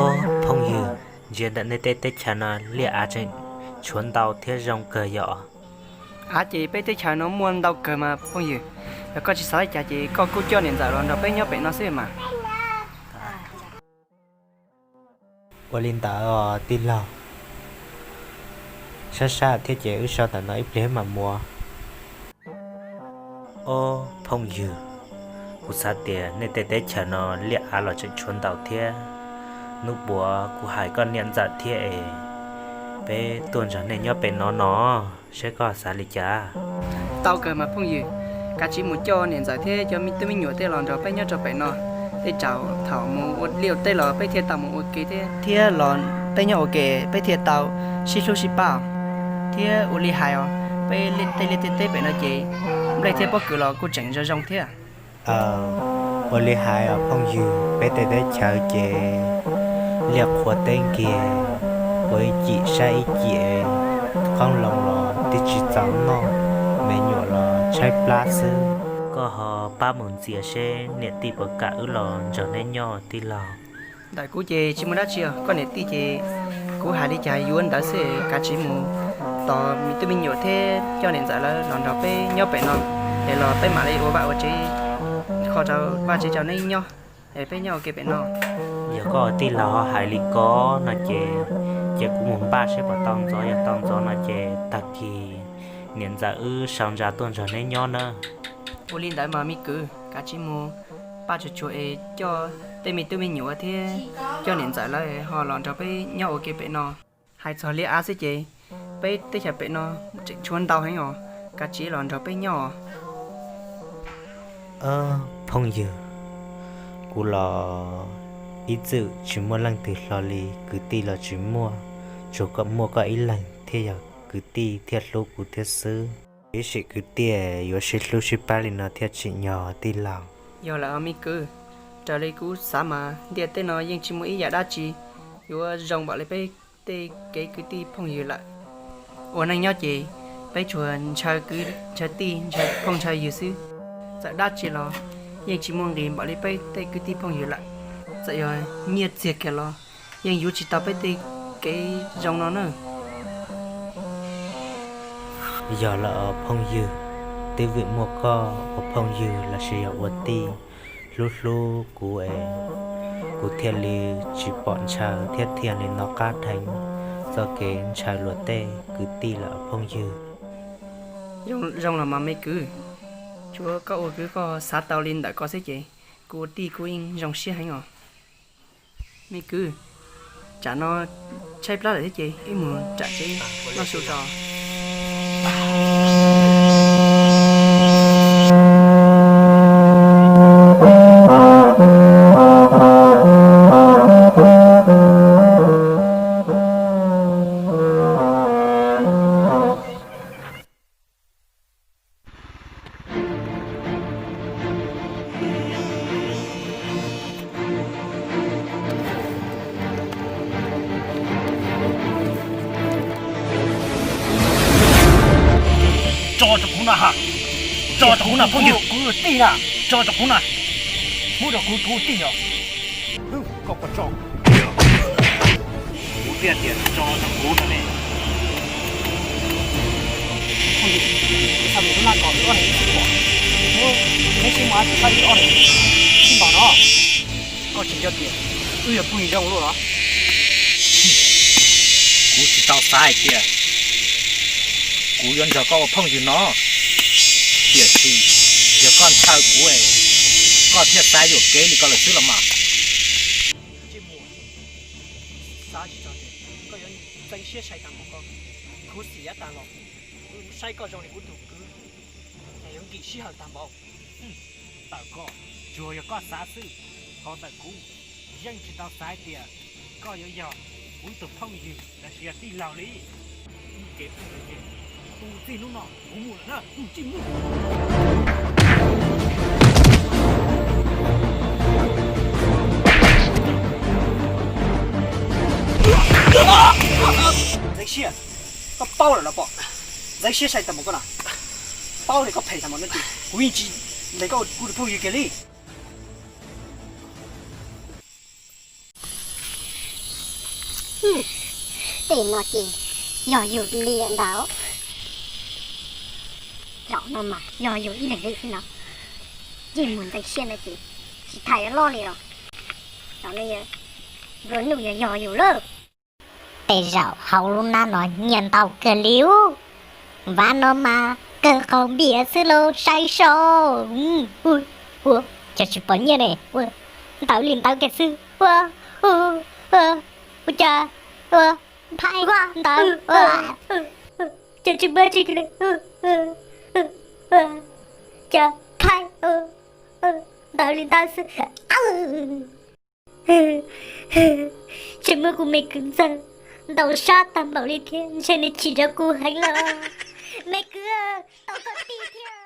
Phooj ywg, ntsia ntawm nej tej teb chaws no liaj av tseem tshuav ntau thiab zoo kawg yom. Av ces peb teb chaws no muaj ntau kawg mas phooj ywg, yog koj tsis xav li cas ces koj kuj coj niam ntxawm los nrog peb nyob pem no xwb mas. Ua li ntawd os tij laug, sab sab thiab ces wb so ntawm no ib pliag mam mus. Ob phooj ywg, kuv xav tias nej tej teb chaws no liaj av los tseem tshuav ntau thiab. Hnub puav kuv hais koj niam ntxawm thiab es peb tuaj nrog nej nyob pem no no, saib koj xav li cas. Tau kawg mas phooj ywg, kav tsij mus coj niam ntxawm thiab cov me tub me nyuam tej los nrog peb nyob rau pem no. Tej zaum thaum mus ua liaj ua teb los peb thiaj tau mus ua ke thiab, thiab los peb nyob ua ke peb thiaj tau sib hlub sib pab, thiab ua li hais os, peb tej liaj tej teb pem no ces nplej thiab pob kws los kuj tseem zoo zoo thiab. Ua li hais os phooj ywg, peb tej teb chaws ces liaj qhuav teb nkiag, ua ib cim saib ib cim, qoob loo los twb tsis txaus noj, me nyuam los tshaib plab xwb. Koj ho pab mus ntxias seb niam tij puas kam wb los nrog neb nyob tij laug. Ntawm kuv ces tsis muaj dab tsi os, koj niam tij ces kuv hais li cas yuav ntawd xwb, kav tsij mus tos me tub me nyuam thiab coj niam ntxawm lawv los nrog peb nyob pem no, es los peb mam li ua vaj ua tsev, kho rau vaj tsev rau neb nyob, es peb nyob ua ke pem no. Yog koj tij laug ho hais li ko no ces, ces kuv mus npaj seb puas tau ntxov, yog tau ntxov no ces tag kis niam ntxawm wb sau ntsa tuaj nrog neb nyob na. Ua li ntawd mas me kwv, kav tsij mus npaj tsuag tsuag es coj tej me tub me nyuam thiab coj niam ntxawm lawv ho los nrog peb nyob ua ke pem no. Hais txog liaj av xwb ces peb teb chaws pem no tseem tshuav ntau heev os, kav tsij los nrog peb nyob os. Phooj ywg, kuv los ib txwm tsis muaj leej twg hlo li, kwv tij los tsis muaj, tsuas kom muaj koj ib leeg thiaj yog kwv tij thiaj hlub kuv thiab xwb. Ib sim kwv tij yuav sib hlub sib pab li no thiaj tsim nyog tij laug. Yog lawm me kwv, raws li kuv xav mas ntiaj teb no yeej tsis muaj ib yam dab tsi yuav zoo npaum li peb tej kev kwv tij phooj ywg lawm. Ua neej nyob ces peb tsuas ntshaw kwv ntshaw tij ntshaw phooj ntshaw ywg xwb. Txawm dab tsi los yeej tsis muaj nqis npaum li peb tej kwv tij phooj ywg lawm. Txawm yog nyiaj txiag kiag los yeej yuav tsis tau peb tej kev zoo no na. Yog lawm phooj ywg, twb vim muaj koj ua phooj ywg los sis yog ua tij hlub hlub kuv es kuv thiaj li tsis pom ntshaw thiab thiaj li nco qab dheev txoj kev ntshaw luag tej kwv tij lawm phooj ywg. Zoo los mas me kwv, tsuav koj ua kwv koj xav tau li ntawm ko xwb ces kuv ua tij kuv yeej zoo siab heev os. Me kwv, tsam no tshaib plab lawm thiab ces wb mus nram tsev noj su tso. Tso rau kuv na ha. Tso rau kuv na phooj ywg. Kuv tij na. Tso rau kuv na. Muab rau kuv, kuv tij os. Koj puas tso? Kuv thiaj tias tso rau kuv no ne. Phooj ywg, txhaj mus lub laj kom wb ob leeg ib sib pom. Muab neb sib muab tsis txhob wb ob leeg sib ntaus no. Koj tsis nco tias wb yog phooj ywg zoo luaj los? Kuv tsis tau xav hais tias kuv yuav nrog koj ua phooj ywg no. Tiam sis yog koj ntshaw kuv, koj thiaj xav yuam kev li ko lawm xwb los mas. Ntsej muag, xav tsis txog tias koj yuav ntxeev siab sai tag npaum ko, khuv xim yav tag los kuv saib koj zoo li kuv tus kwv, es yuav nkim sij hawm tag npaum. Ntawm koj, tsuas yog koj xav xwb, ho ntawm kuv yeej tsis tau xav hais tias koj yuav yog kuv tus phooj ywg los sis yog tij laug li. Tus txij hnub no kuv mus lawm na, ntsej muag. Ntxeev siab, koj paub lawm los pom? Ntxeev siab sai tag npaum koj na, paub tias koj phem tag npaum no ces kuv yeej tsis ntes koj ua kuv tus phooj ywg kiag li. Tej no ces yog yus li ntawd. Zaum no mas yog yus ib leeg li xwb no, yeej mus ntxeev siab no ces tsis tham yuav loj li los. Zaum no yog, nplua nuj yog yog yus lawm. Tej zaum hauv lub hnab no nyiaj ntau kawg li ub. Vav no mas kawg qaug npias xwb los saib saib. Ua cas tsis pom nyiaj ne, ua ntawv li ntawv kiag xwb. Ua, ua, ua cas, ua, phaib ntawv, ua cas tsis muaj tsi li. Ua cas phaib ntawv li ntawv xwb. Tseem muab kuv me kwv ntxawg ntaus sab tag npaum li thiab, ntshe nws chim rau kuv heev lawm. Me kwv, tau koj tij thiab.